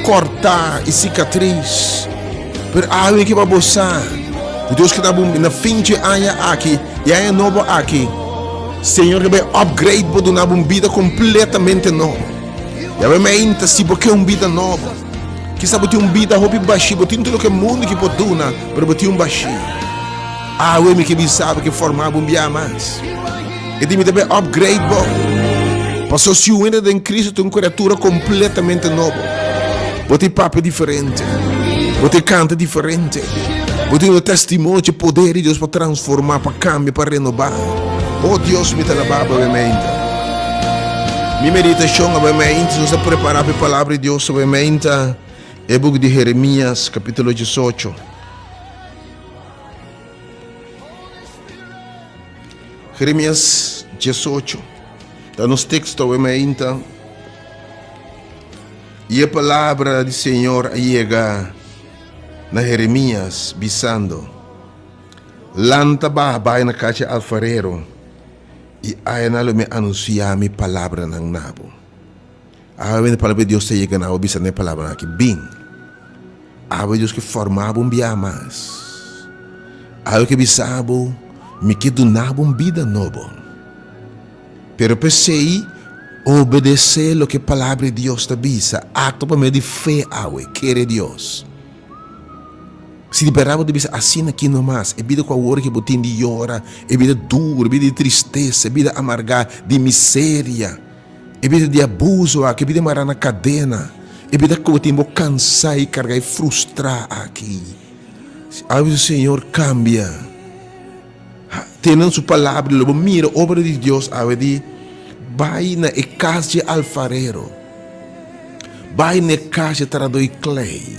kòrtá i sikatris. Pero awe ke pa bo sa ku Dios ke ta bo na fin dje aña aki i aña nobo aki, Señor ke bai upgrade bo duna bo un bida kompletamente nobo. I awe mainta si bo ke un bida nobo, kisa bo tin un bida hopi bashí, bo tin tur loke mundu ki por duna, pero bo tin un bashí. Awe mi ke bisa bo ke forma bo un bia mas. E di mi ta bai upgrade bo. Paso si un hende den Cristo ta un criatura completamente nobo. Bo tin papia diferente. Bo tin canta diferente. Bo tin un testimonio di poder di Dios pa transforma, pa cambia, pa renoba. Oh Dios, mi ta alaba bo mente. Mi meditacion awe mente, nos a prepara pa e palabra di Dios awe mente, e boek di Jeremias, capítulo 18. Jeremias 18 ta nos teksto awe mainta. I e palabra di Señor a yega na Jeremias, bisando, Lanta baha bai na kas dje alfarero, i ayana lo mi anunsiá mi palabranan na bo. Awe e palabra di Dios ta yega na bo bisa na e palabranan aki, Bin. Awe Dios ke forma bo un bia mas. Awe ke bisa bo, Mi ke duna bo un bida nobo. Pero p'esei, obedesé loke palabra di Dios ta bisa. Aktua pa medio di fe awe. Kere Dios. Si di bèrdat bo ta bisa asina aki nomas, e bida ku awor ke bo tin di yora, e bida duru, e bida di tristesa, e bida amargá, di miseria. E bida di abuso aki, e bida mará na kadena, e bida ku bo tin bo kansá i kargá i frustrá aki. A bisa Señor kambia. Tene na su palabra i lo bo mira obra di Dios awe di bai na e kas dje alfarero, bai na e kas dje taradó i klei.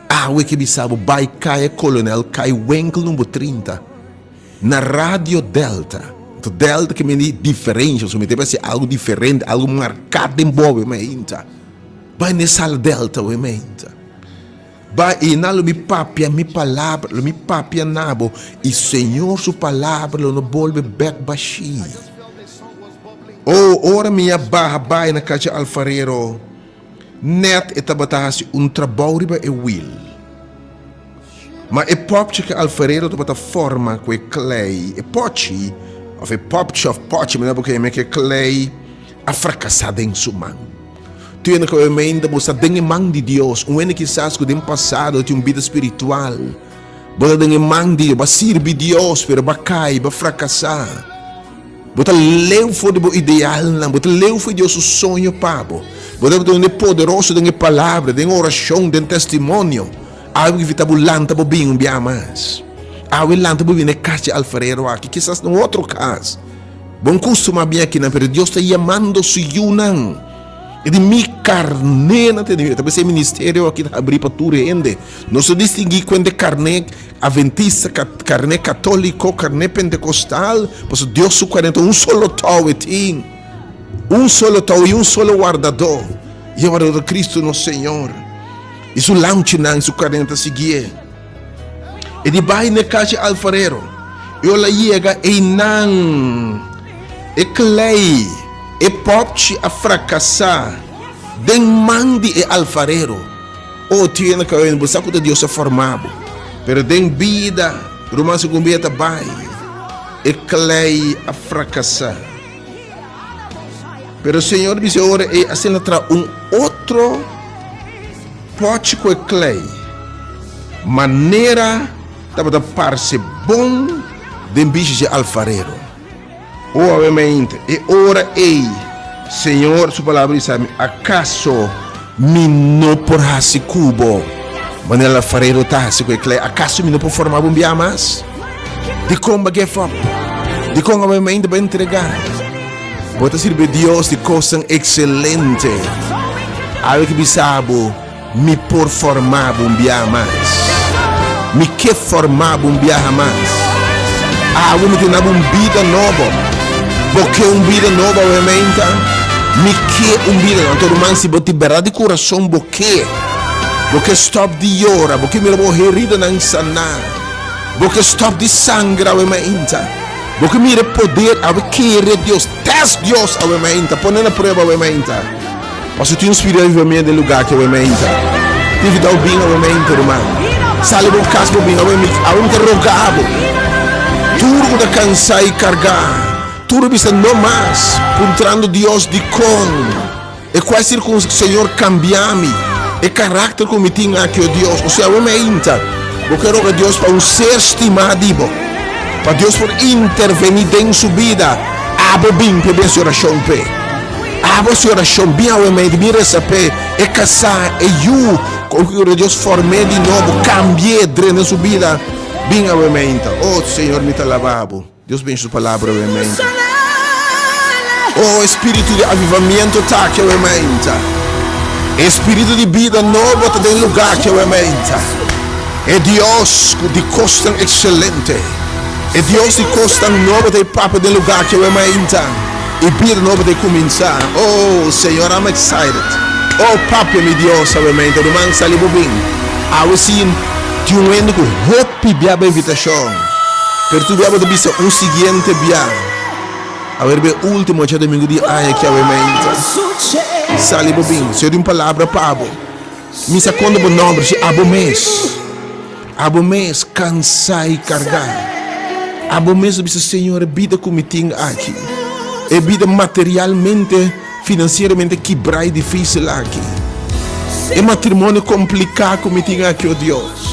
Awe ke bisa bo bai kaya Kolonel Kai Winkel number 30. Na Radio Delta. Anto Delta ke mende diferensha, so mi ta hasi algu diferente, algu marká den bo awe mainta. Bai na e sala Delta awe mainta. Bai einan lo mi papia mi palabra, lo mi papia na bo, i Señor su palabra lo no bolbe bèk bashí. Oh, ora mi a baha bai na kacha alfarero, nèt e tabata hasi un trabou riba e wil. Ma e popchi ku e alfarero tabata forma ku e klei, e pochi, òf e popchi òf pochi, manera bo ke yam'é, ku e klei a frakasá den su man. Tur hende ku a oí ainda bo sta den e man di Dios. Un hende kisas ku den pasado tin un bida spiritual, bo ta den e man di Dios, bo a sirbi Dios, pero bo a kai, bo a frakasá. Bo ta leu for di bo idealnan, bo ta leu for di Dios su soño pa bo. Bo ta un hende poderoso den e palabra, den orashon, den testimonio. Awe bo ta bo lanta bo bin un bia mas. Awe lanta bo bin na e kas di alfarero aki, kisas na un otro kas. Bo no kustumá bin akinan, pero Dios ta yamando su yunan. E di mi karnénan ta di mi. Ta p'esei e ministerio aki ta habrí pa tur hende. Nos ta distinguí ku hende karné aventista, karné katóliko, karné pentekostal, pasobra Dios su karné ta un solo tou e tin. Un solo tou i un solo wardadó, i e wardadó ta Kristu nos Señor. I su lamchinan i su karnénan ta siguié. E di bai na e kas di alfarero, i ora el a yega einan, e klei, e pòpchi a frakasá den man di e alfarero. O tiene ku bo sa ku ta Dios a forma bo, pero den bida, ruman, segun bida ta bai, e klei a frakasá. Pero Señor bisa ora ei asina traha un otro pòchi ku e klei, manera tabata parse bon den bishi dje alfarero. O awe mainta, e ora ei Señor su palabra bisa mi, Akaso mi no por hasi ku bo manera alfarero ta hasi ku e klei? Akaso mi no por forma bo un bia mas? Dikon bo a give up? Dikon awe mainta bo a entregá? Bo ta sirbi Dios di kosnan ekselente. Awe ki bisa bo, Mi por forma bo un biaha mas. Mi ke forma bo un biaha mas. Awe mi ta duna bo un bida nobo. Bo ke un bida nobo awe mainta? Mi ke un bida nobo. Anto ruman, si bo tin bèrdat di kurason bo ke. Bo ke stòp di yora. Bo ke mira bo heridanan saná. Bo ke stòp di sangra awe mainta. Bo ke mira e poder awe kere Dios. Test Dios awe mainta. Pone na prueba awe mainta. Paso tin un spiritu di avivamiento den lugar aki awe meinta. Tin invitá bo bin awe meinta, ruman. Sali bo kas bo bin awe mi, awe mi ta roga bo. Tur ku ta kansá i kargá, tur ku bisa no mas, puntrando Dios dikon. E kua sirkun, Señor, kambia mi. E karakter ku mi tin aki, o Dios. Osea, awe meinta, bo ke roga Dios pa un ser stimá di bo, pa Dios por intervení den su bida. Abo bin p'e bin hasi orashon p'e. Abo hasi orashon, bin awe meinta, bin resa p'e, e kasá, e yu, ku ora Dios form'é di nobo, kambi'é, drenta den su bida. Bin awe meinta. O Señor, mi ta alabá bo. Dios bendici su palabra awe meinta. Oh, espíritu di avivamiento ta aki awe meinta. Espíritu di bida nobo ta den lugar aki awe mainta. E Dios ku di kosnan ekselente. E Dios di kosnan nobo ta e papia den lugar aki awe mainta. I bida nobo ta e kuminsá. Oh, Señor, I'm excited. Oh, papia mi Dios awe mainta. Ruman, sali bo bin. Awe si tin un hende ku hopi bia bo invitashon. Pero tur bia bo ta bisa un siguiente bia. Awe riba e ultimo djadomingo di aña ki awe mainta. Sali bo bin. Señor tin un palabra pa bo. Mi sa konta bo nomber si abo mes. Abo mes kansá i kargá. Abo mes ta bisa, Señor, e bida ku mi tin aki, e bida materialmente, finansieramente kibrá i difísil aki, e matrimonio kompliká ku mi tin aki, o Dios,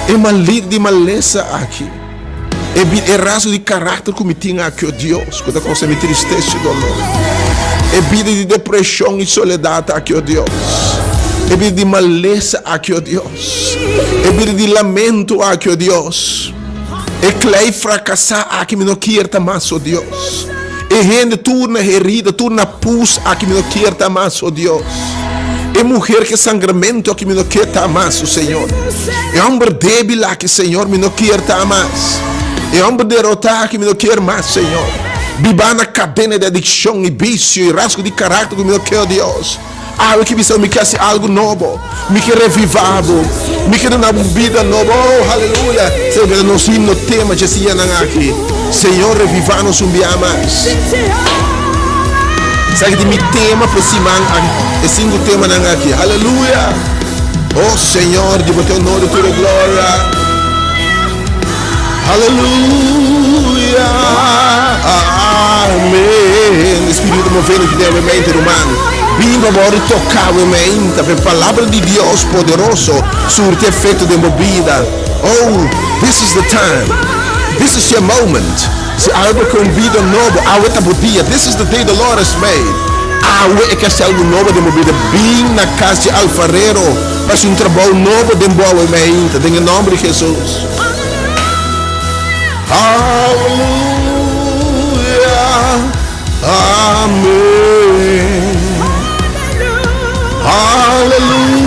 e malid di malesa aki, E bida, e rasgo di karakter ku mi tin aki, o Dios, ku ta kousa mi tristesa i dolor. E bida di depreshon i soledat aki, o Dios. E bida di malesa aki, o Dios. E bida di lamento aki, o Dios. E klei frakasá aki mi no kier ta mas, o Dios. E hende tur na herida, tur na pus aki mi no kier ta mas, o Dios. E muher ke sangramento aki mi no kier ta mas, o Señor. E homber debil aki, Señor, mi no kier ta mas. E homber derotá aki mi no kier mas, Señor. Bibá na kadena di adikshon i bisio i rasgo di karakter ku mi no kier, o Dios. Awe ki bisa mi ke hasi algu nobo. Mi ke revivá bo. Mi ke duna bo un bida nobo. Oh, haleluya! Esei ta nos himno tema dje siñanan aki. Señor, revivá nos un bia mas. Esaki ta mi tema pa e siman aki, e sinku temanan aki. Haleluya! Oh, Señor, di bo ta e honor i tur e gloria. Haleluya! Amen! Espíritu ta move nos den mente, ruman. Bin pa bo toca bo mente, pa e palabra di Dios poderoso surti efecto den bo bida. Oh, this is the time. This is your moment. Si awe bo ke un bida nobo, awe ta bo dia. This is the day the Lord has made. Awe e ke hasi algu nobo den bo bida. Bin na cas di alfarero. Pa hasi un trabou nobo den bo awe meinta, den e nomber di Jesus. Aleluya, amen. Aleluya,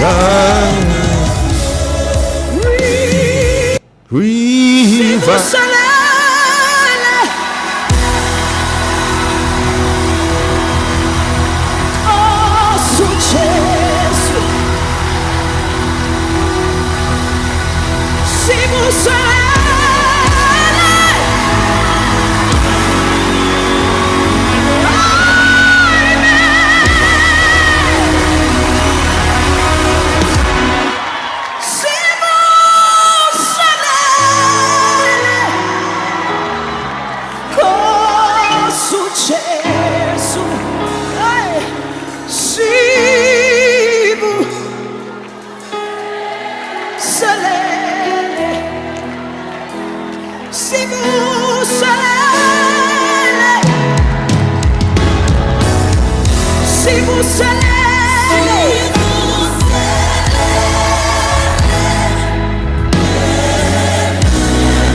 amen. Viva.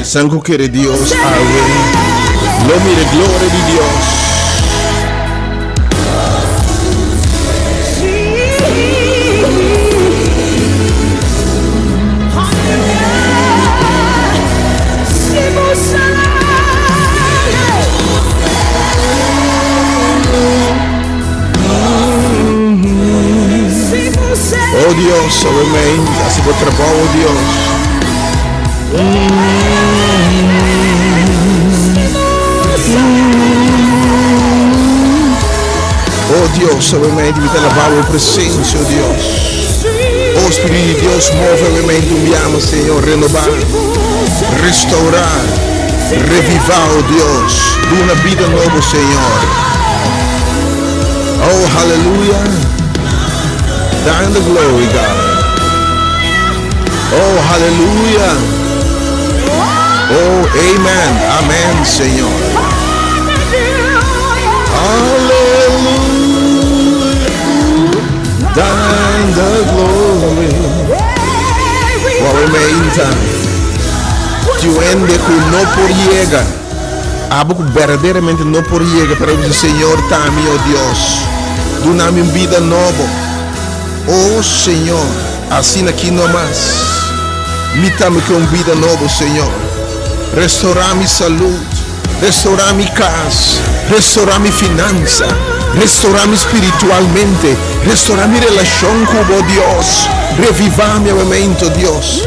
Esnan ku kere Dios awe lo mira e gloria di Dios. Oh Dios, awe mei, hasi bo trabou, oh Dios. Oh Dios, awe mi ta alabá bo presencia, oh Dios. Oh Spiritu di Dios, move awe mente un biama, Señor, renobá, restaurá, revivá, oh Dios. Duna bida nobo, Señor. Oh, hallelujah. Thine the glory, God. Oh, hallelujah. Oh, amen. Amen, Señor. Hallelujah. Thine the glory. Awe mainta. Tin hende ku no por yega. Abo ku berdaderamente no por yega, pero bisa, Señor, t'ami, oh Dios. Duna mi un bida nobo. Oh Señor, asina aki no mas. Mi tambe ke un bida nobo, Señor. Restaurá mi salud, restaurá mi kas, restaurá mi finansa, restaurá mi spiritualmente, restaurá mi relashon ku bo, Dios. Revivá mi awemento, Dios.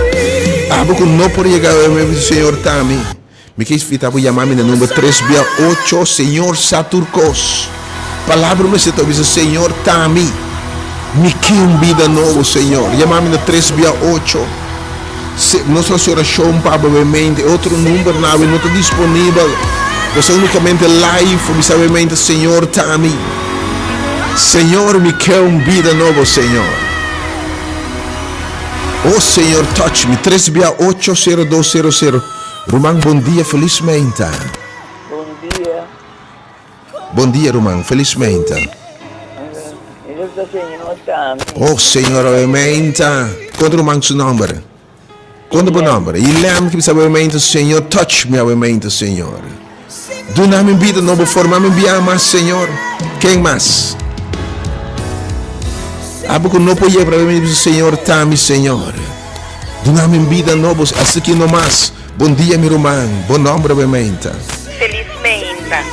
Abo ku no por yega awemento, Señor, t'ami. Mi ke invitá bo yama mi na number tres bia ocho, Señor sa tur kos. Palabra mester ta bisa, Señor t'ami. Mi ke un bida nobo, Señor. Yama mi na tres bia ocho. Se, nos hasi orashon pa bo mente. E otro numbernan awe no ta disponibel. Nos ta unikamente live pa bisa bo mente, Señor t'ami. Señor, mi ke un bida nobo, Señor. Oh Señor, touch mi. Tres bia ocho, sero dos, sero sero. Ruman bon dia felis meinta. Bon dia. Bon dia ruman felis meinta. Oh Señor awe meinta. Konta ruman su nomber. Konta bo nomber. Ilem ki bisa awe meinta Señor touch mi awe meinta Señor. Duna mi bida nobo forma mi bia mas Señor. Ken mas? Abo ku no por yebra awe meinta Señor ta mi Señor. Duna mi un bida nobo, así ki no mas. Bon dia mi ruman, bo nomber awe mainta. Felis mainta.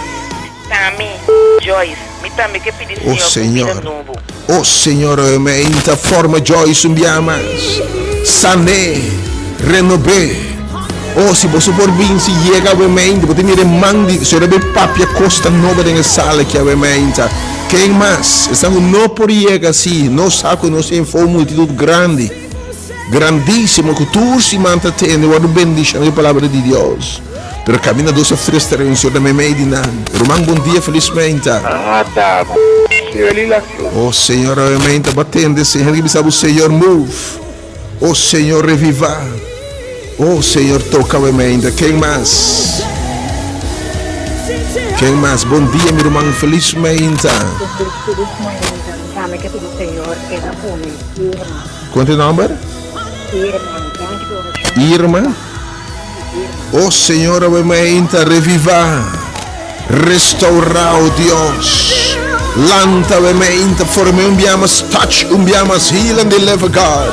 Tami, Joyce, mi tambe ke pidi Oh Señor un bida Señor, nobo. oh Señor awe mainta forma Joyce un bia mas. San'é, renob'é. Oh si boso por bin si yega awe mainta, bo ta mira e man di Señor a bin papia kos tan nobo den e sala aki awe mainta. Ken mas? Esnan ku no por yega si no sa ku nos tin fo un multitut grandi. Grandísimo ku tur siman ta tende wòrdu bendishon e palabra di Dios. Pero kaminda dos òf tres ta reuni Señor ta meimei di nan. Ruman bon dia felis meinta. Ata Shirley la Cruz. Oh Señor awe meinta bo a tende Señor ki bisa bo Señor move. Oh Señor revivá. Oh Señor toka awe meinta. Ken mas? Ken mas? Bon dia mi ruman felis meinta. Felis meinta. Tambe ke pidi Señor keda ku mi Irma. Kon te nomber? Irma. Irma. Oh Señor awe mainta revivá, restaurá oh Dios. Lanta awe mainta forme un bia mas touch un bia mas heal and deliver God.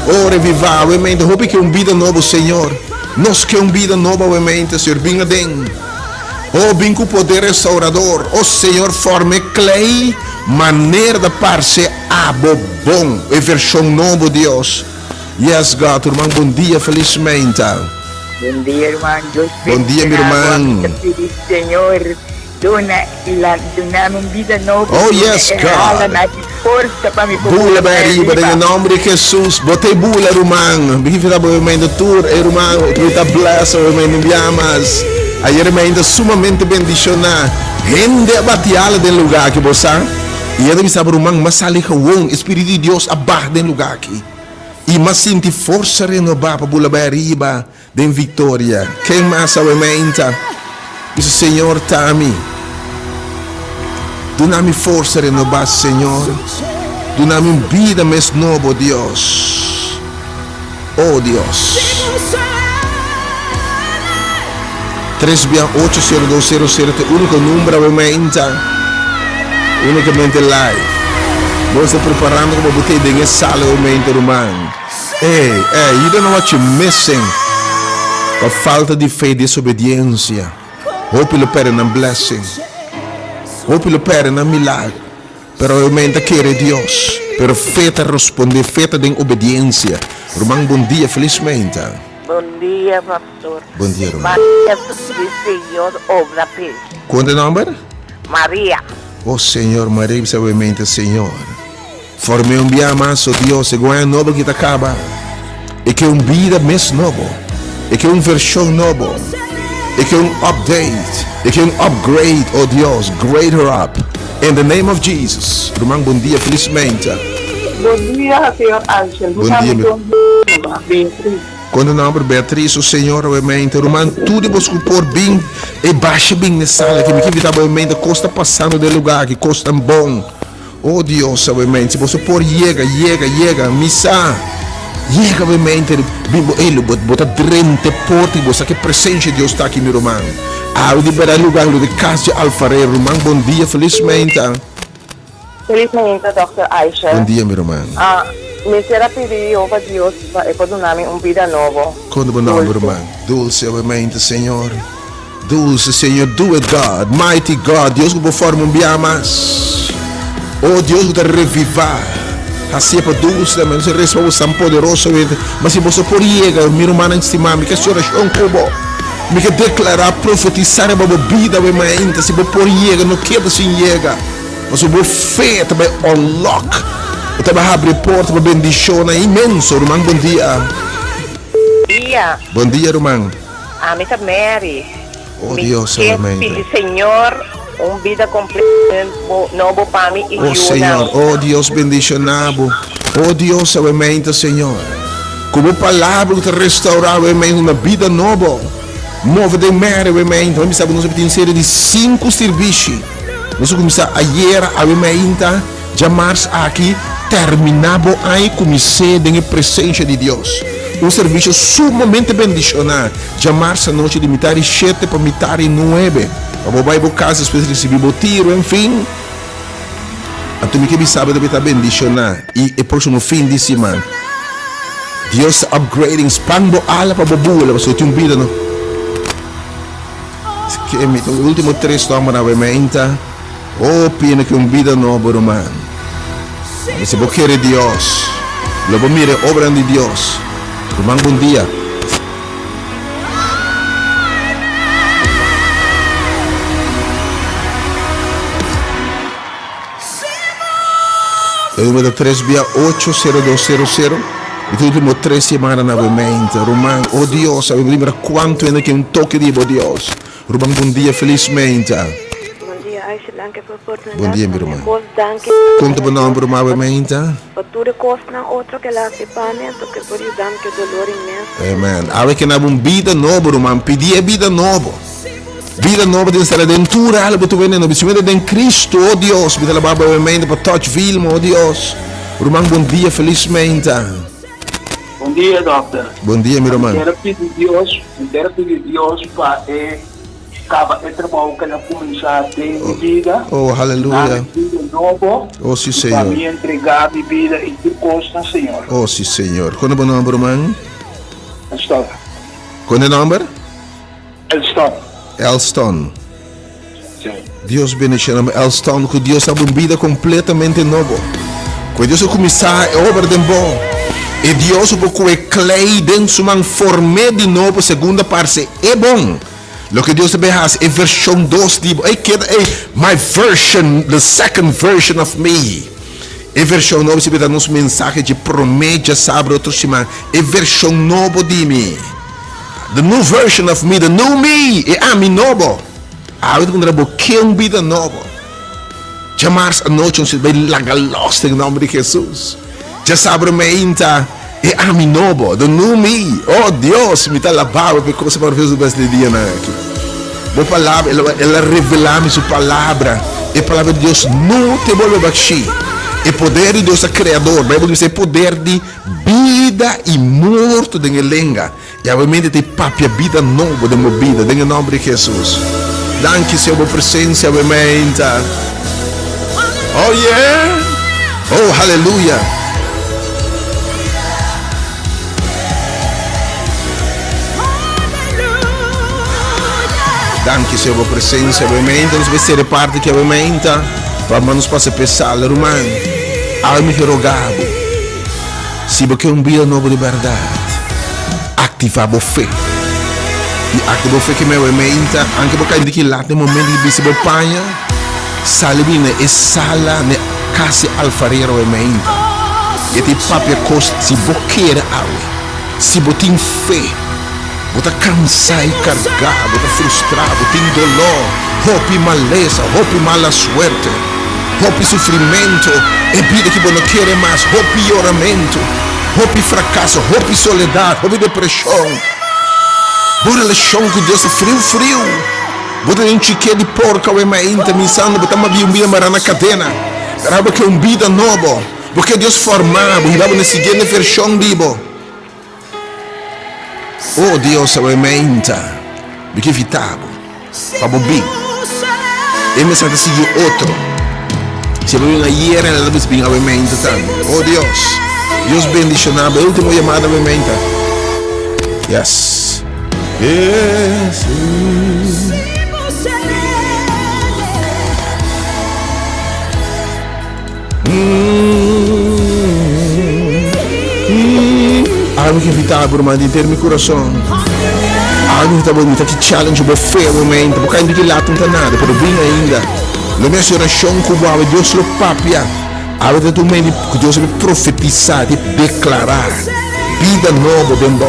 Oh revivá awe mainta hopi ke un bida nobo Señor. Nos ke un bida nobo awe mainta Señor bin aden. Oh bin ku poder restaurador. Oh Señor forme klei manera ta parse Abo bon e version nobo Dios. Yes God ruman bon dia feliz meinta. Bon dia ruman Dios Bon dia mi bendiciona bo ruman. ami ta pidi Señor duna la duna mi un bida nobo Oh duna yes e hala God. na di forsa pa mi por Bula bula bai bai ariba den e ariba. nomber di Jesus. Bo ta e bula ruman. Mi ta bo meinta tur e ruman mi ta bless bo meinta biamas. Ayer meinta sumamente bendiciona. Hende a bati ala den lugar aki bo sa. I e ta bisa bo ruman, M'a sali gewon, e Spiritu di Dios a baha den lugá aki, i m'a sinti forsa renobá pa bula bai ariba den viktoria. Ken mas awe meinta? Bisa, Señor ta mi. Duna mi forsa renobá, Señor. Duna mi un bida mes nobo, Dios. O Dios. Tres bia ocho sero dos sero sero ta e úniko number awe mainta. Únikamente live. Bo sta preparando como bo ta den e sala awe mainta ruman. Ey, ey, you don't know what you missing. Pa falta di fe y desobediencia, hopi lo perde nan blessing. Hopi lo perde nan milagro. Pero e men ta kere Dios. Pero fe ta responde, fe ta den obediencia. Ruman bon dia, felis meinta. Bon dia pastor. Bon dia ruman. Maria ta pidi Señor obra p'e. Kon ta e nomber? Maria. Oh Señor, Maria bisa obviamente, Señor, form'é un bia mas, oh Dios, segun aña nobo ki ta kaba, e ke un bida mes nobo, e ke un vershon nobo, e ke un update, e ke un upgrade, oh Dios, grade her up, in the name of Jesus. Ruman, bon dia, felismente. Bon dia, señor Angel. Bon dia, mi. Beatriz. Kon ta nomber Beatriz o señor awe mente ruman tur di bos ku por bin e basha bin ne sala aki mi ke invita bo awe mente kos ta pasando den lugar aki kos tan bon o Dios awe mente si boso por yega yega yega mi sa yega awe mente bin bo ey lo bo ta drenta e porta i bo sa ke presencia di Dios ta aki mi ruman awe di berdad e lugar lo di kas di alfarero ruman bon dia felismente. Feliz mainta Dòkter Aisha. Bon dia mi ruman. Mester a pidi Jehova Dios pa e por duna mi un bida nobo. Kon ta bo nomber ruman? Dulce obviamente Señor. Dulce Señor do it God mighty God Dios ku bo forma un bia mas. Oh Dios ku ta reviva hasié pa dulce tambe nos a resa pa bo san poderoso ma si boso por yega mi rumannan stima mi ke hasi orashon ku bo. Mi ke deklará, profetisá riba bo bida awe mainta, si bo por yega, no keda sin yega, pasobra bo fe ta bai unlock, e ta bai habri e porta pa bendishonnan inmenso. Ruman, bon dia. Dia. Bon dia, ruman. Ami ta Mary. Oh, Dios, Mi ke pidi Señor un bida kompleto nobo pa mi i Oh, yunan. Señor. Oh, Dios bendishoná bo. Oh, Dios, awe mainta, Señor. Ku bo palabra ku ta restaurá awe mainta una bida nobo. Move den Mary awe mainta. Mi bisa bo nos a tin serie di sinku sirbishi. Nos a kuminsá ayera, awe mainta, djamars aki, terminá bo aña i kumins'é den e presensia di Dios. Un servisio sumamente bendishoná. Djamars anochi di mitar di shete pa mitar di nuebe. Pa bo bai bo kas despues risibí bo tiro, en fin. Anto mi ke bisa bo ta ta bendishoná i e próksimo fin di siman. Dios ta upgrading, span bo ala pa bo bula pasobra tin un bida no. Ke mi ta último tres nòmbernan awe meinta. Hopi hende ke un bida nobo ruman. Abo si bo kere Dios, lo bo mira e obranan di Dios. Ruman bon dia. E numero ta tres bia ocho sero dos sero sero. Mi tin ultimo tres yamada na bo mente. Ruman, oh Dios, abo mira cuanto hende ke un toke di bo Dios. Ruman bon dia felismente. Bon dia Aisha danki pa oportunidad Bon dia mi pa mi ruman. kos danki Kon ta bo nomber ruman awe mainta? Pa tur e kosnan otro ke la hasi pa mi anto ke por yuda mi ke dolor inmenso. Amen. Awe ke na bo un bida nobo ruman pidi e bida nobo. Bida nobo den sera den tur algo bo ta wende no si wende den Cristo oh Dios mi ta laba bo awe mainta pa touch Vilma oh Dios. Ruman bon dia felismente. Bon dia dokter. Bon dia mi ruman. Mi kier a pidi Dios, mi kier a pidi Dios pa e kaba e trabou ku el a kuminsá den mi bida. Oh, haleluya. Duna mi bida nobo. Oh, si I pa Señor. mi entregá mi bida i tur kos na Señor. Oh, si Señor. Kon ta bo nòmber ruman? Elston. Kon e nòmber? Elston. Elston. Sí. Dios bendiciona bo Elston, cu Dios dabo un bida completamente nobo. Cu e Dios a cuminsa e obra den bo. E Dios cu bo cu e clay den su man form'é di nobo segunda parce e bon. Loke Dios ta bay haci e version dos di bo. Ey keda ey my version, the second version of me. E version nobo si ta nos mensahe dje prome djasabra otro siman. E version nobo di mi. The new version of me, the new me, e ami nobo. Awe ta puntra bo ke un bida nobo. Djamars anochi nos bai laga los den nomber di Jesus. Djasabra meinta e ami nobo, the new me. Oh Dios, mi ta alaba bo pa e cosa maravilloso di bes di dianan aki. Bo palabra, el a revela mi su palabra. E palabra di Dios no te bolbe bakshi. E poder di Dios ta creador. Bijbel ta bisa e poder di bida i morto den e lenga. I awe ta papia bida nobo den bo bida, den e nomber di Jesus. Danki, Señor, bo presencia awe meinta. Oh yeah! Oh, hallelujah! Danki, Señor, bo presencia awe meinta. Nos bai sere parti ki awe meinta, pa nos pasa p'e sala, ruman. Awe mi ke roga bo. Si bo ke un bida nobo di bèrdat, aktivá bo fe. I aktivá bo fe ke mewe meinta, anke bo kai di kilat den momento di bisti bo paña. Sali bini na e sala na e kas di alfarero e mainta. I e ta papia kos si bo kere awe, si bo tin fe. Bo ta kansá i kargá, bo ta frustrá, bo tin doló, hopi malesa, hopi mala suerte, hopi sufrimentu, e bida ki bo no kere mas, hopi yoramentu, hopi frakaso, hopi soledat, hopi depreshon. Bo relashon ku Dios ta friu friu. Bo ta den un chiké di porko awe mainta minsando bo ta mabia un bida mará na kadena. Pero abo ke un bida nobo. Bo ke Dios forma bo, hiba bo na e siguiente vershon di bo. Oh Dios, awe meinta mi ke invita bo pa bo bin. E mester ta sigui otro. Si bo bin ayer, el ta bin awe meinta tambe. Oh Dios, Dios bendiciona bo. E ultimo yamada awe meinta. Yes. Jesus. Algo ki invita bo ruman di henter mi kurason. Algo ki ta bo mi ta ki challenge bo fe bo mente. Bo kai di ki laat no ta nada, pero bin ainda. Lo mi hasi orashon ku bo awe Dios lo papia. Awe ta tu mente ku Dios a profetisa, di deklara bida nobo den bo.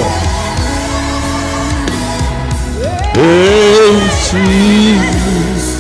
Hey, Jesus.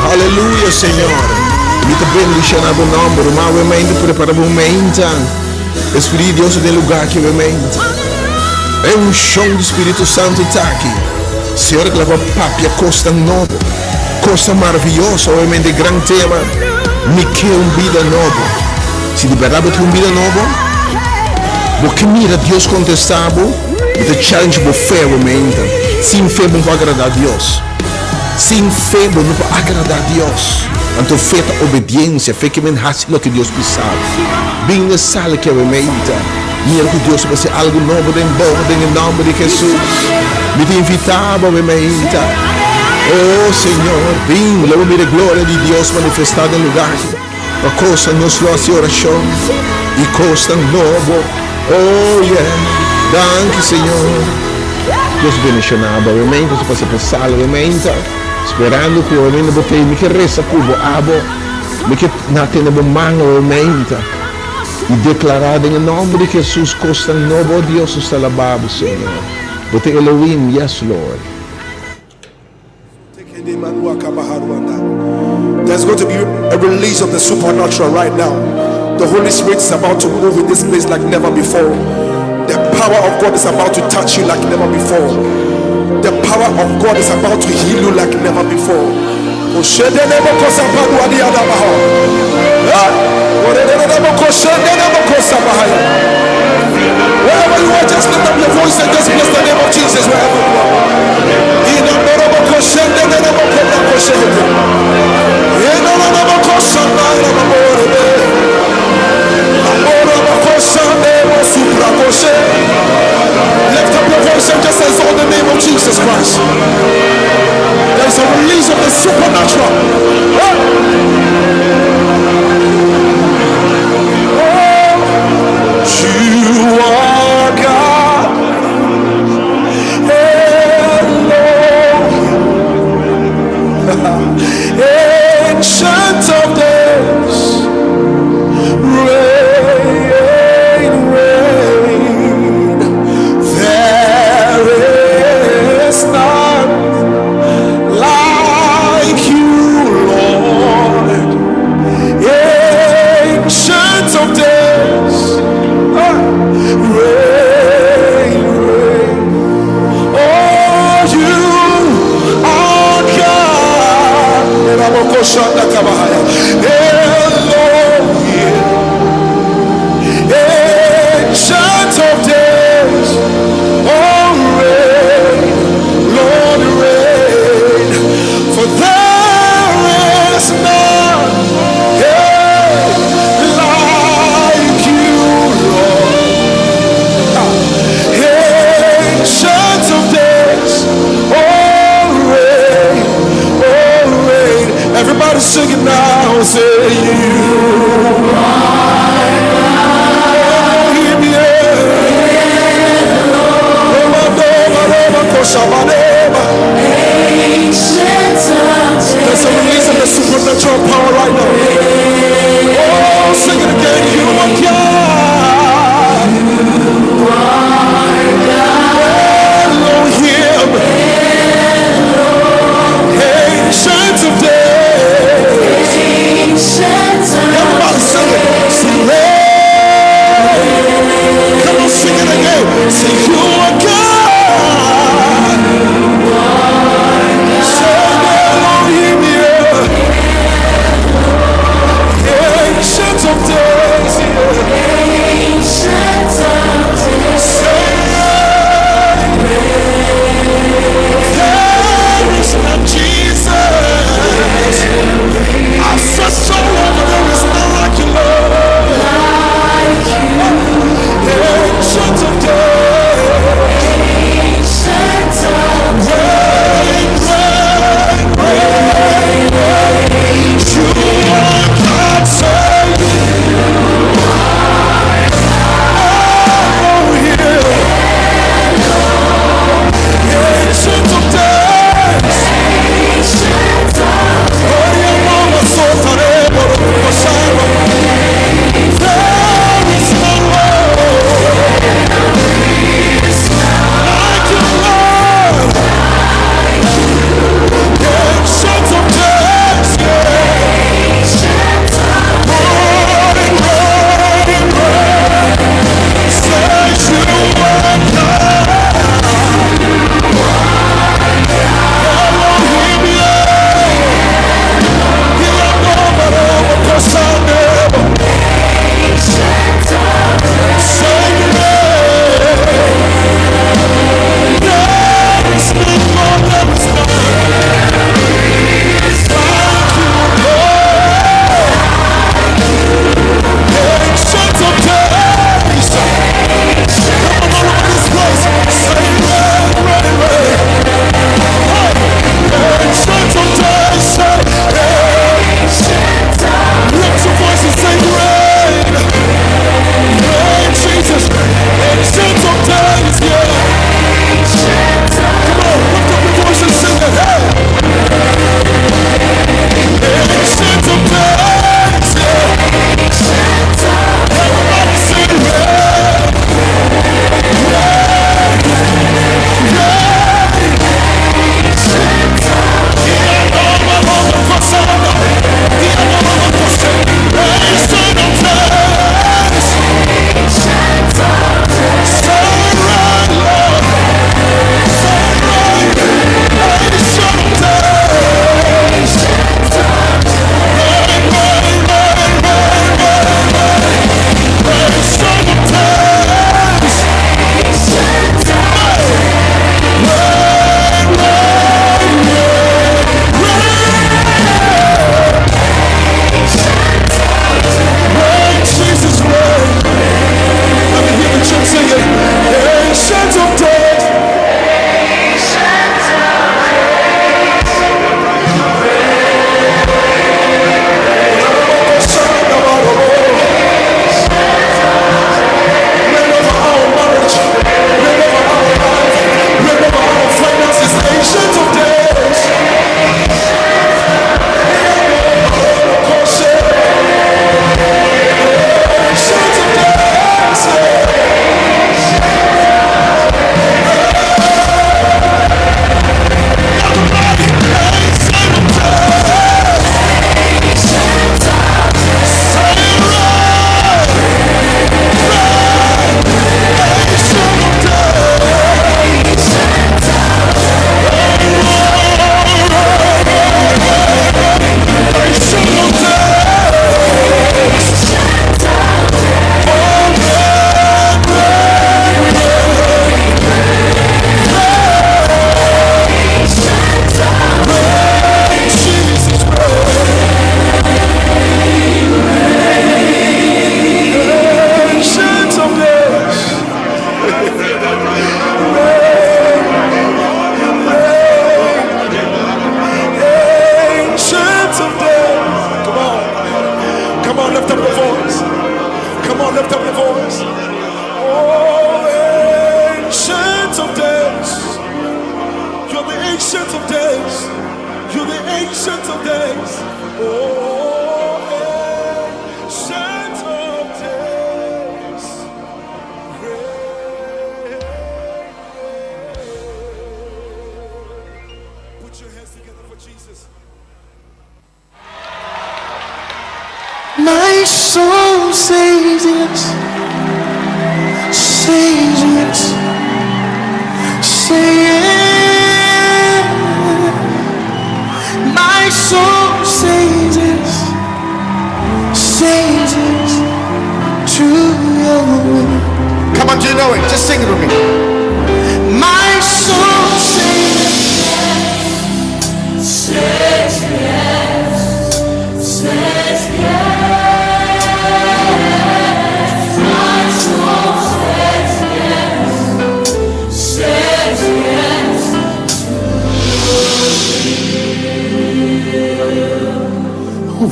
Aleluya, Señor. Mi ta bendiciona bo nomber. Ma we mente prepara bo mente. Espíritu di Dios den lugar ki we mente. E unción di Spiritu Santo ta aki. Señor kla pa papia kosnan nobo. Kosnan maravioso, obviamente gran tema. Mi ke un bida nobo. Si di bèrdat bo tin un bida nobo, bo ke mira Dios kontestá bo, bo ta challenge bo fe obviamente. Sin fe bo no por agradá Dios. Sin fe bo no por agradá Dios. Anto fe ta obediensia, fe ke men hasi loke Dios bisa bo. Bin na e sala aki obviamente. Mira ku Dios ta hasi algu nobo den bo, den e nòmber di Hesus. Mi ta invitá bo, mi mainta. O Señor, bin, lo bo mira e gloria di Dios manifestá den lugá aki. Pa kosnan nos lo hasi orashon i kosnan nobo. O, yeah. Danki, Señor. Dios bendishoná bo, mi mainta. Nos a pasa pa e sala, mi mainta, sperando ku bo bo ta ei. Mi ke resa ku bo, abo. Mi ke na tene bo man, mi mainta. I deklará den e nòmber di Hesus kosnan nobo, o Dios, nos ta alabá bo, Señor. Bo ta Elohim, yes, Lord. There's going to be a release of the supernatural right now. The Holy Spirit is about to move in this place like never before. The power of God is about to touch you like never before. The power of God is about to heal you like never before. Wherever you are, just lift up your voice and just bless the name of Jesus wherever you are. Lift up your voice and just exalt the name of Jesus Christ. There is a release of the supernatural. Oh, you are God. soul says yes, says yes, say yes. My soul says yes, says yes to your will. Come on, do you know it? Just sing it with me. My soul says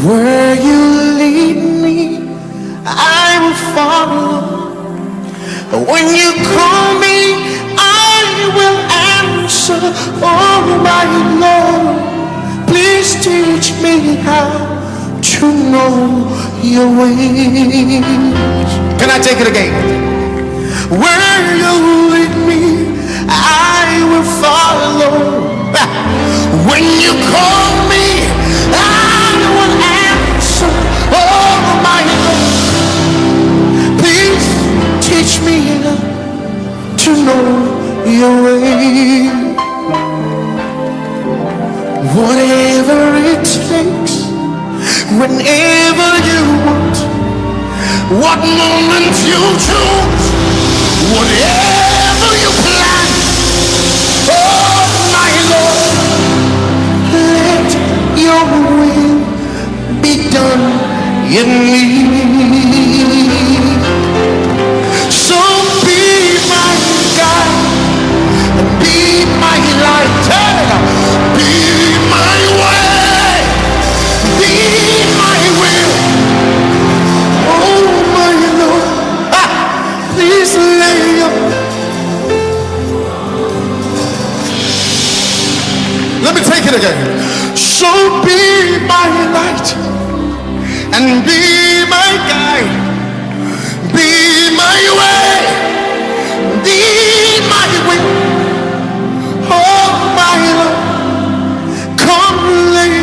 Where you lead me, I will follow. When you call me, I will answer. Oh, my Lord, please teach me how to know your ways. Can I take it again? Where you lead me, I will follow. When you call me, I will answer. Oh, my Lord, please teach me to know your way. Whatever it takes, whenever you want, what moment you choose, whatever you plan, oh my Lord, let your will be done in me. So be my guide, be my light, hey, be my way, be my will. Oh my Lord, ah, please lay your. Let me take it again. So be my light and be my guide, be my way, be my will. Oh my Lord, come lay.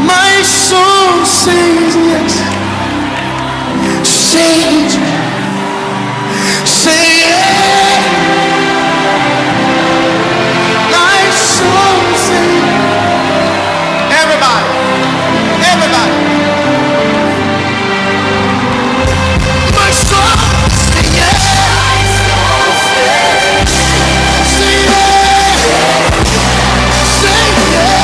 My soul says yes, says, say yes. My soul says, everybody, everybody. My soul say yes, say yes, say yes.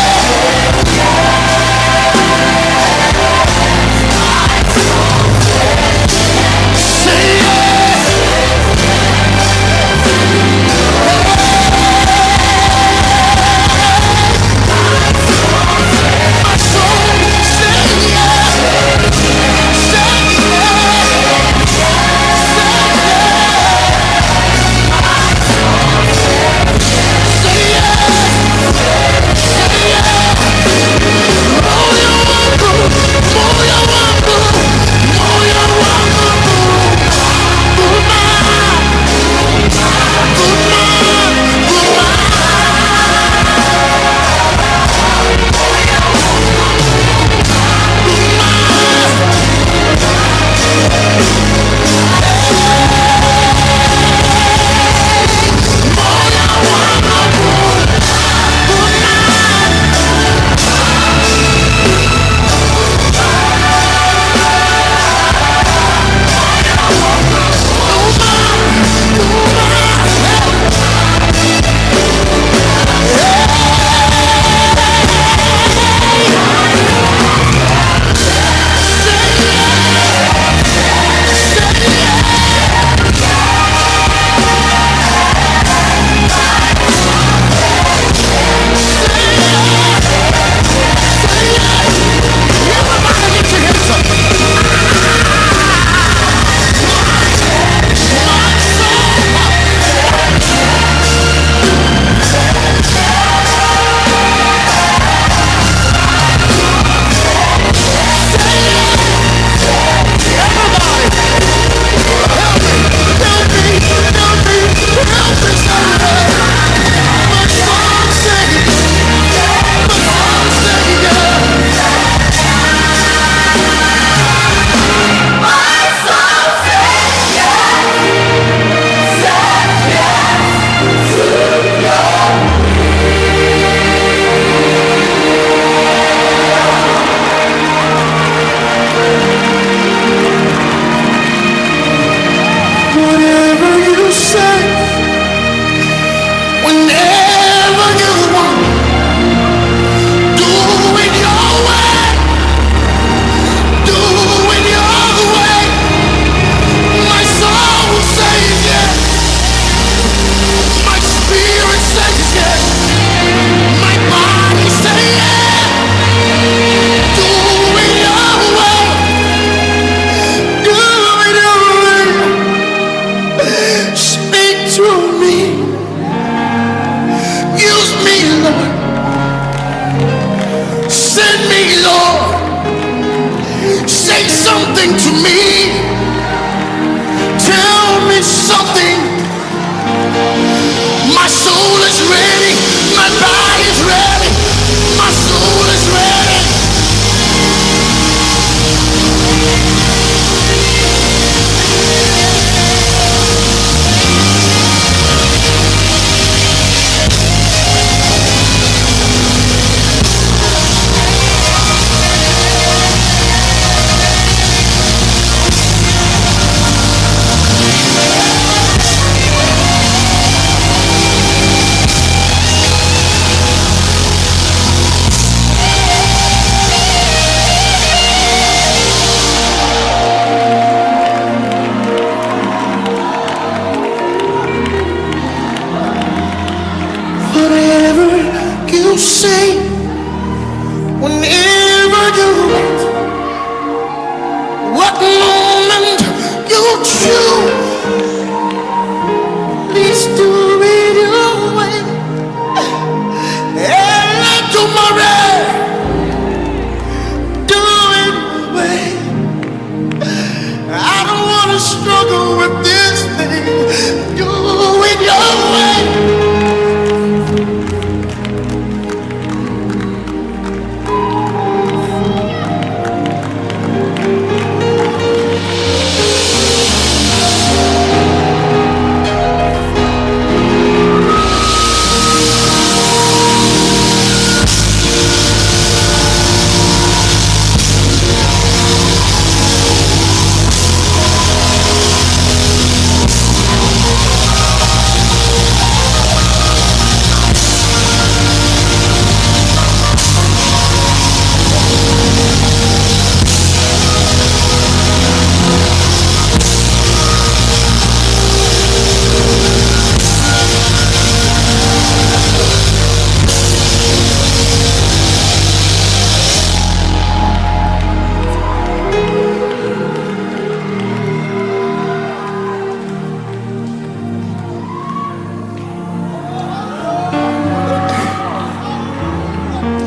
something to me. Tell me something. My soul is ready. My body's ready. My soul is ready. Whatever you say, whenever you want, what moment you choose, please do it your way. And tomorrow, do it your way. I don't want to struggle with this thing. Do it your way.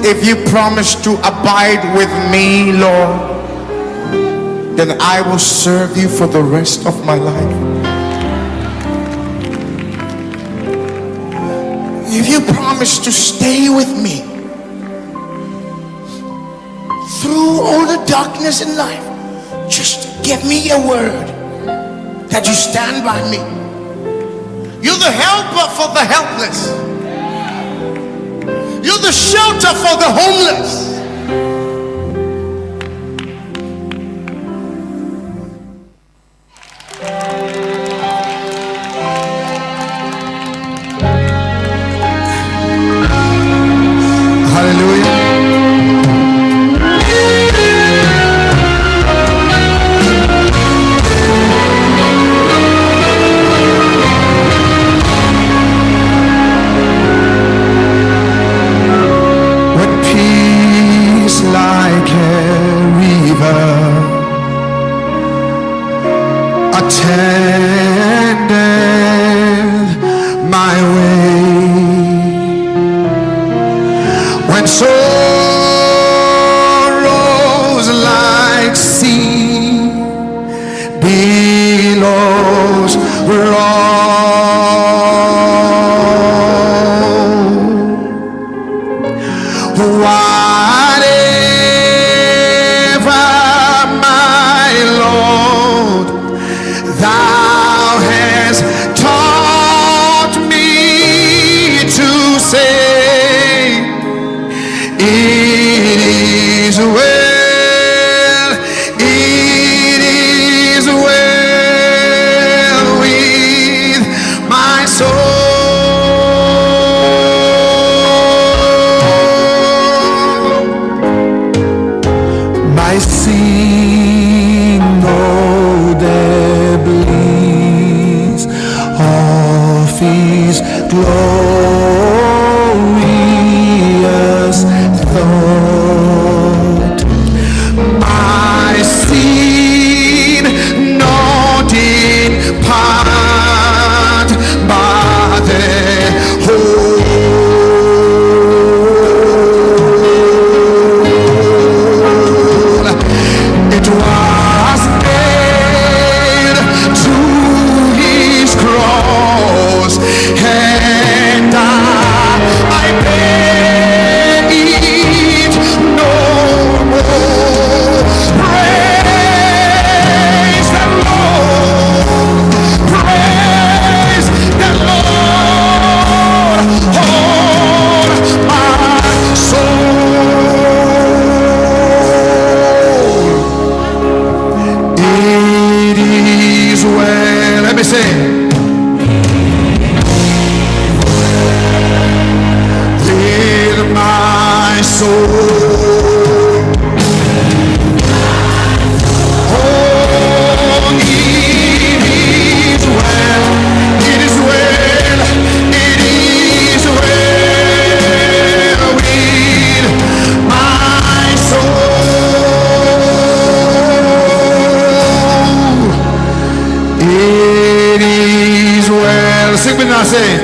If you promise to abide with me, Lord, then I will serve you for the rest of my life. If you promise to stay with me through all the darkness in life, just give me a word that you stand by me. You're the helper for the helpless. You're the shelter for the homeless. Hallelujah. With peace like a river attendeth my way when sorrows like sea billows roll. Whatever my Lord, thou hast taught me to say, it is well, it is well with my soul. My sin, oh, the bliss of His glorious thought. My sin not in part, but the whole. It was soul. Oh, it is well, it is well, it is well with my soul. It is well. Sing with me now, say.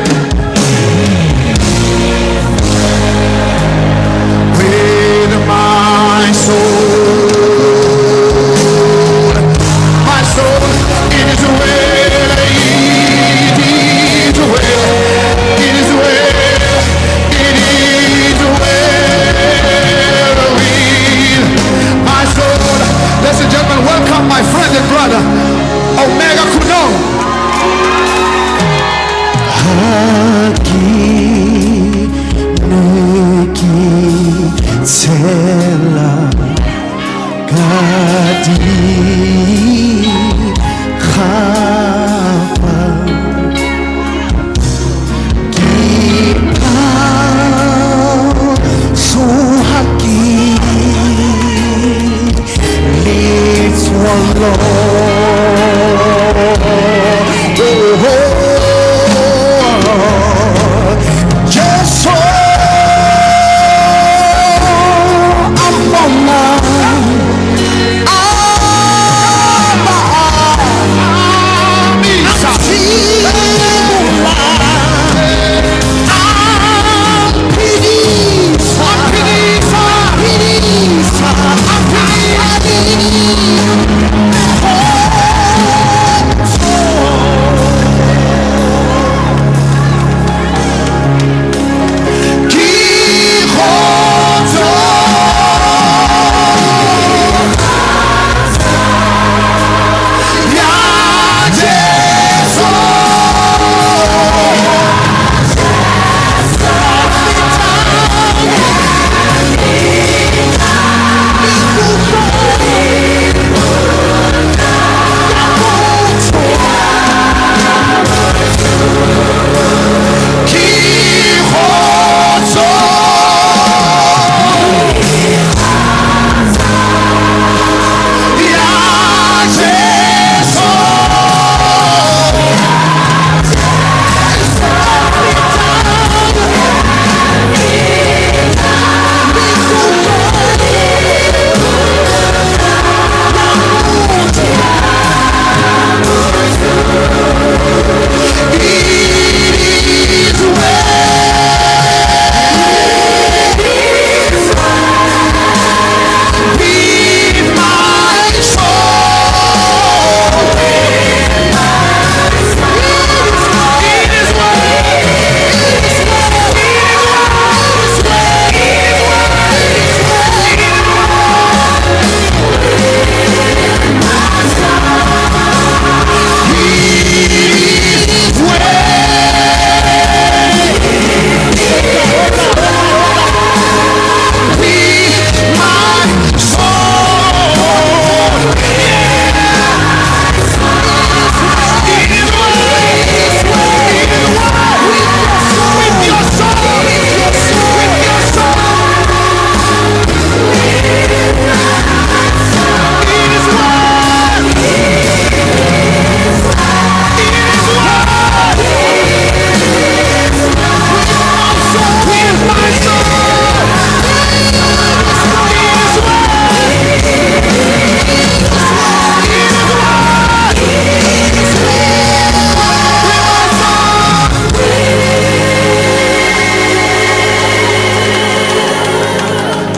With my soul. My soul, it is well, it is well, it is well, it is well with my soul. Ladies and gentlemen, welcome my friend and brother, Omega Kuno.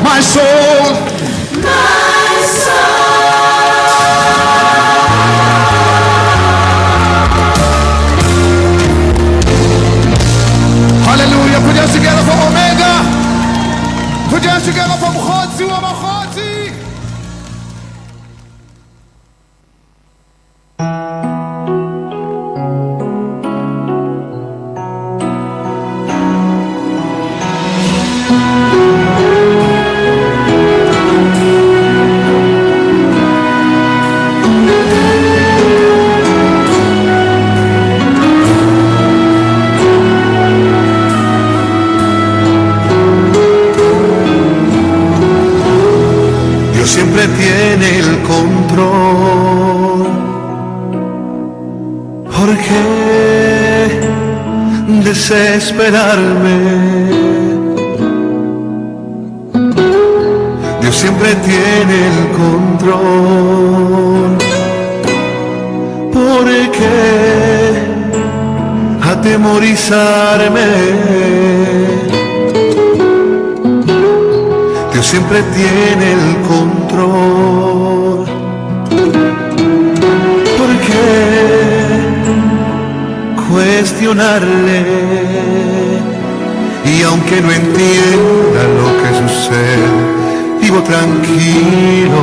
My soul. Hallelujah. Put your hands together for Omega. Put your hands together for Mkhotsi wa Makhotsi. Dios siempre tiene el control. ¿Por qué desesperarme? Dios siempre tiene el control. ¿Por qué atemorizarme? Dios siempre tiene el control. ¿Por qué cuestionarle? Y aunque no entienda lo que sucede, vivo tranquilo,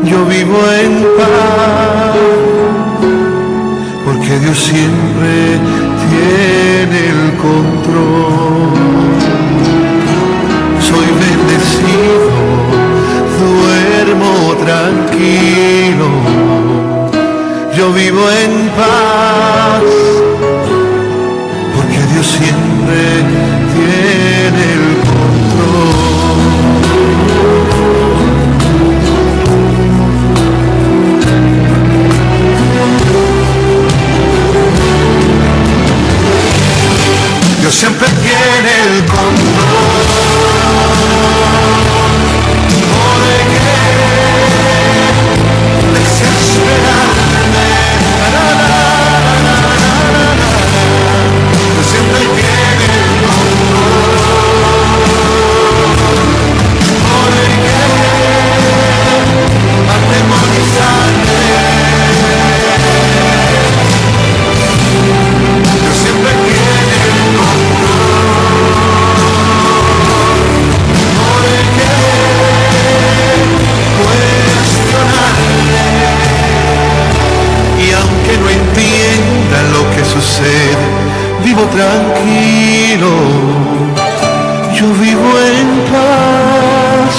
yo vivo en paz, porque Dios siempre tiene el control. Soy bendecido, duermo tranquilo, yo vivo en paz, porque Dios siempre tiene el control. Dios siempre tiene el control. ¿Por qué desesperarme? Na, na, na, na, na, na, na. Dios siempre tiene el control. ¿Por qué atemorizarme? Dios siempre tiene el control. ¿Por qué cuestionarle? Y aunque no entienda lo que sucede, vivo tranquilo, yo vivo en paz,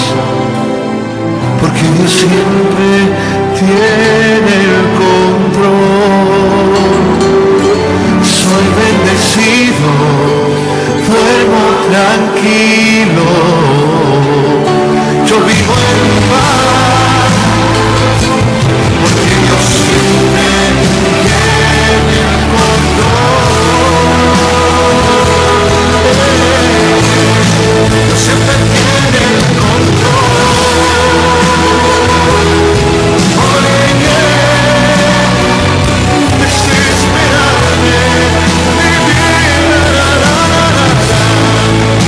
porque Dios siempre tiene el control. Soy bendecido, duermo tranquilo, yo vivo en paz, porque Dios siempre tiene el control. Dios siempre tiene el control. ¿Por qué desesperarme?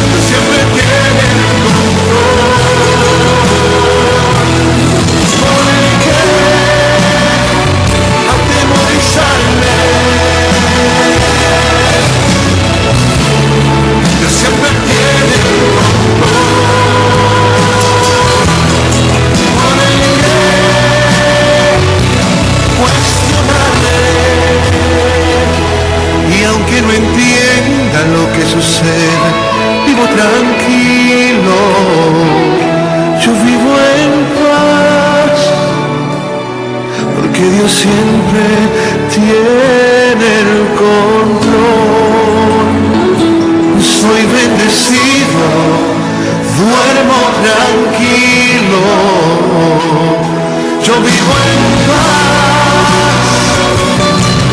Dios siempre tiene el control. ¿Por qué atemorizarme? Dios siempre tiene el control. ¿Por qué cuestionarle? Y aunque no entienda lo que sucede, vivo tranquilo, yo vivo en paz, porque Dios siempre tiene el control. Soy bendecido, duermo tranquilo, yo vivo en paz,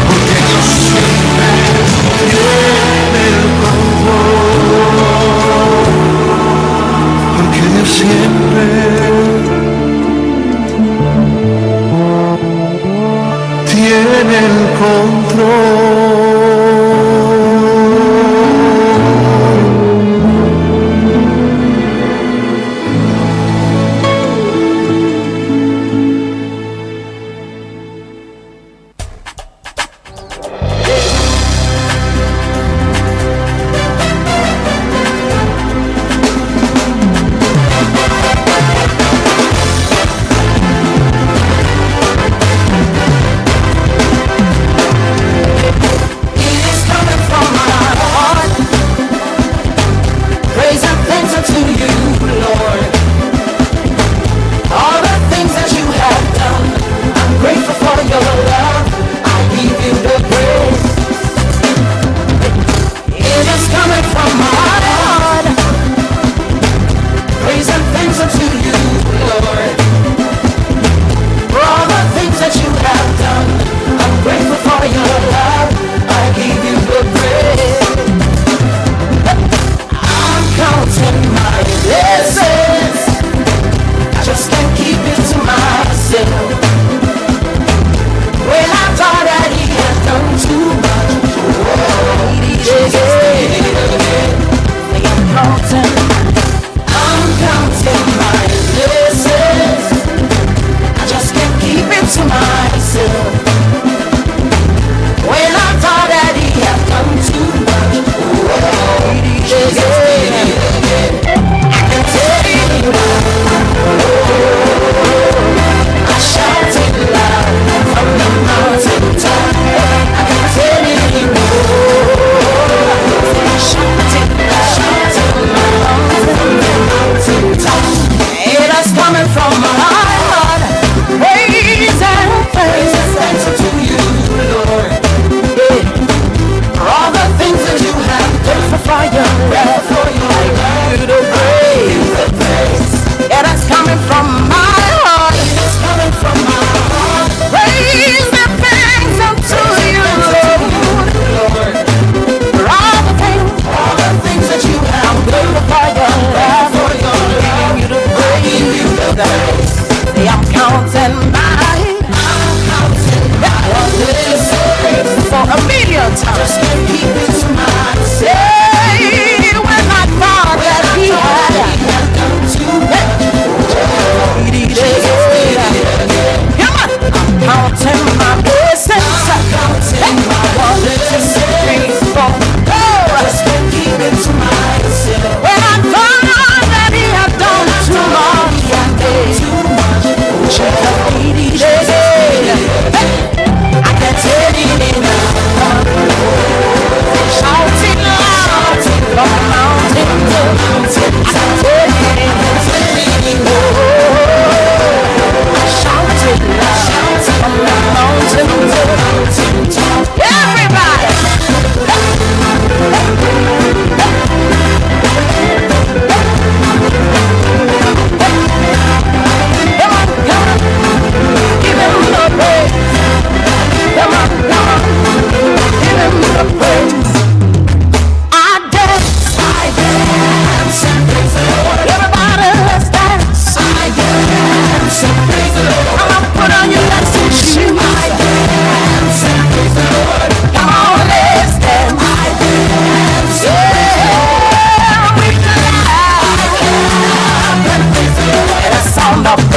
porque Dios siempre tiene el control, porque Dios siempre tiene el control.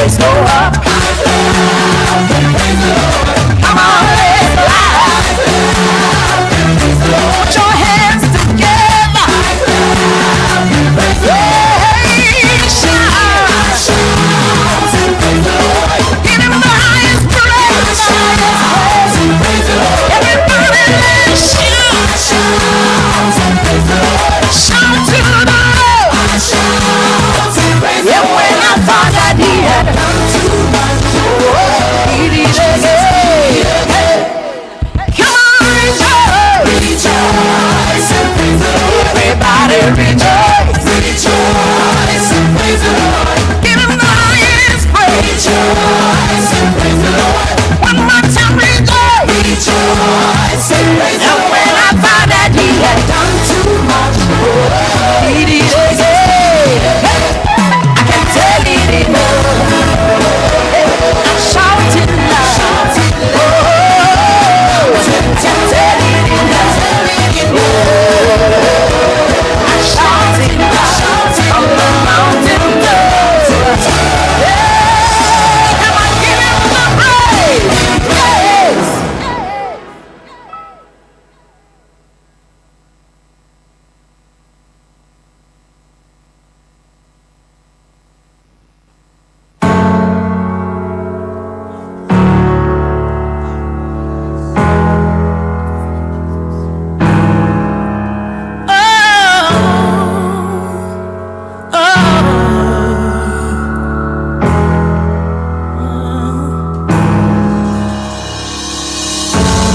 praise go up. Come on, let's clap. Put your hands together. Hey, shout. Give him the highest praise. Everybody, let's shout. Shout to the Lord. Yeah, when I thought that he had done too much, oh, he did it again. Come on, rejoice. Rejoice and praise the Lord. Everybody rejoice. Rejoice and praise the Lord. Give him the highest praise. Rejoice and praise the Lord. One more time, rejoice. Rejoice and praise the Lord. And when I found that he had done too much, oh, he did it again. I can't tell it enough. I'm shouting loud. Oh, can't tell it enough. I'm shouting loud on the mountain top. Yeah, come on, give him the praise. Praise.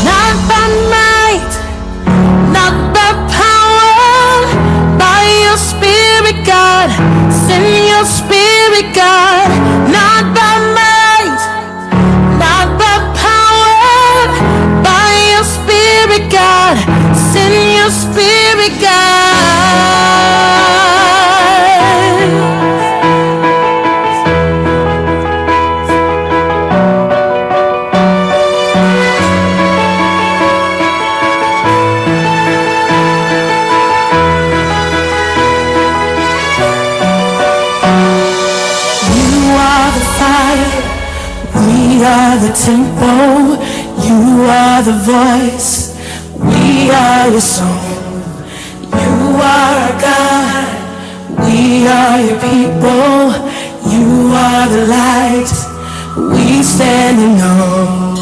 Not by might, not by power, by your spirit, God. Send your spirit, God. Not by might, not by power, by your spirit, God. Send your spirit, God. You are the fire, we are the temple. You are the voice, we are your song. You are our God, we are your people. You are the light, we stand in awe.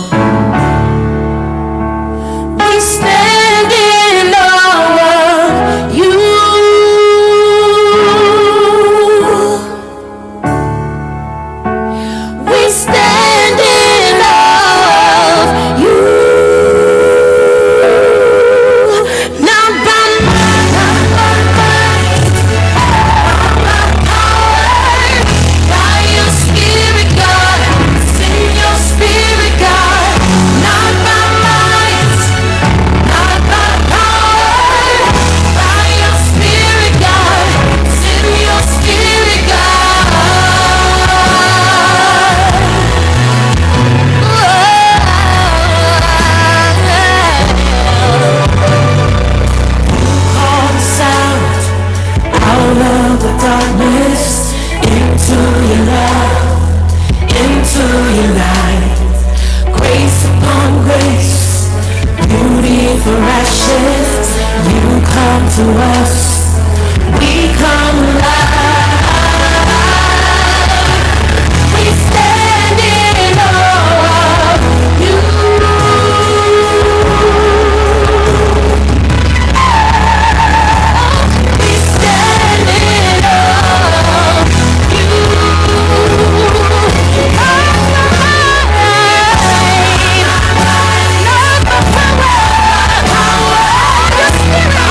We stand in awe of you. We stand in awe of you. Not by might, not by might, not by power, by your spirit, God. Send your spirit, God. Not by might, not by power, by your spirit, God. Send your spirit, God. Call us out, out of the darkness, into your love, into your light. Grace upon grace, beauty for ashes, you come to us, we come alive. We stand in awe of you. We stand in awe of you. Not by power, your spirit,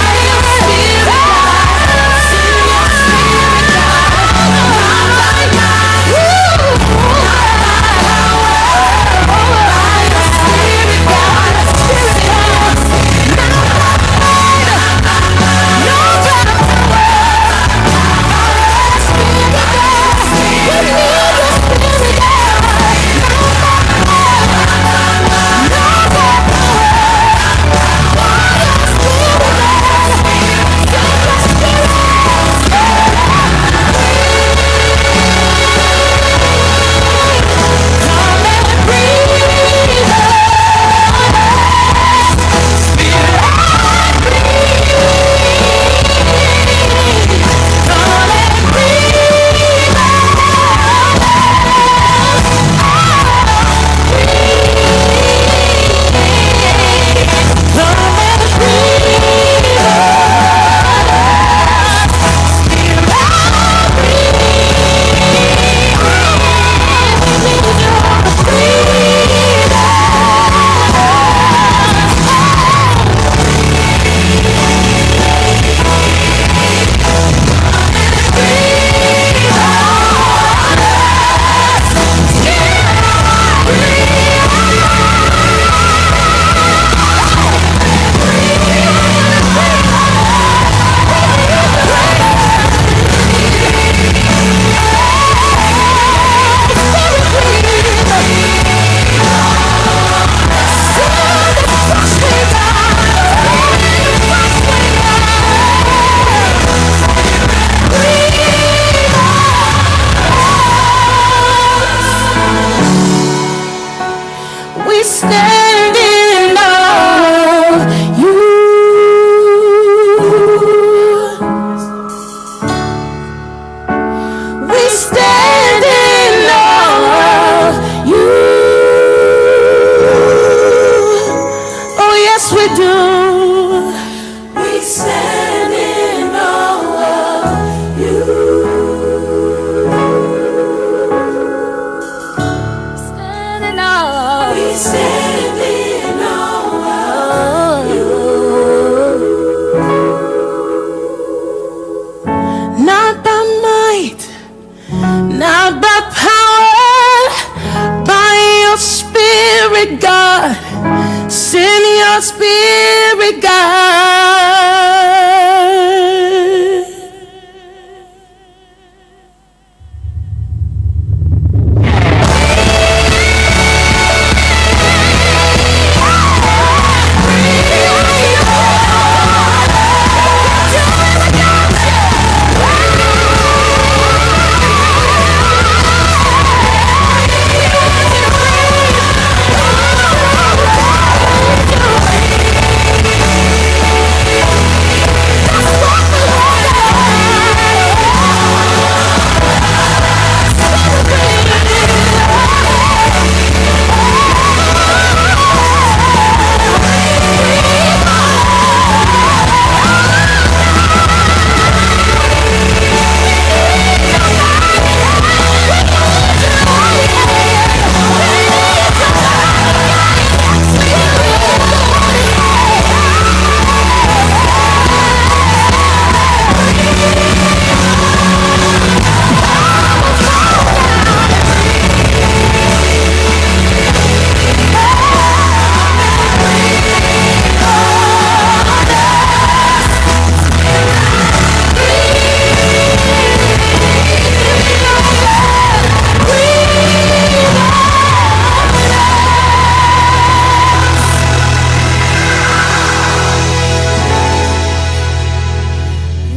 Spirit, God. Send your Spirit, God.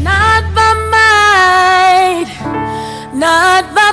Not by might, not.